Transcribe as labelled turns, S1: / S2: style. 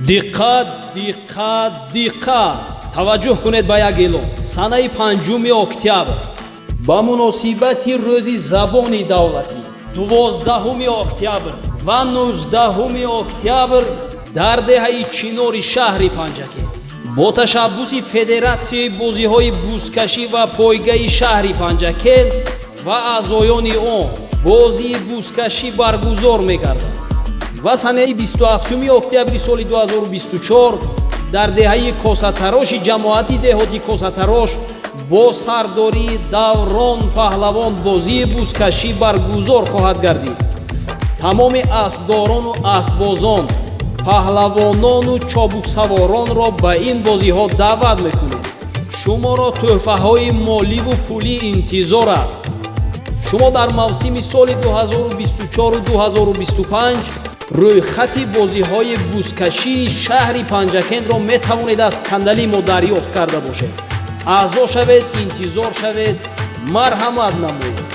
S1: Диққат, диққат, диққат! Таваҷҷӯҳ кунед ба як эълон. Санаи 5 октябр ба муносибати Рӯзи забони давлатӣ, 12 октябр ва 19 октябр дар деҳаи Чинори шаҳри Панҷакент бо ташаббуси Федератсияи бозиҳои бузкашӣ ва пойгаи шаҳри Панҷакент ва аъзоёни он бозии бузкашӣ баргузор мегардад ва санаи 27 октябри соли 2024 дар деҳаи Косатароши ҷамоати деҳоти Косатарош бо сардории Даврон Паҳлавон бозии бузкашӣ баргузор хоҳад гардид. Тамоми аспдорону аспбозон, паҳлавонону чобуксаворонро ба ин бозиҳо даъват мекунем. Шуморо тӯҳфаҳои моливу пулӣ интизор аст. Шумо дар мавсими соли 2024-2025 рӯйхати бозиҳои бузкашии шаҳри Панҷакентро метавонед аз канали мо дарёфт карда бошед. Аъзо шавед, интизор шавед, марҳамат намоед.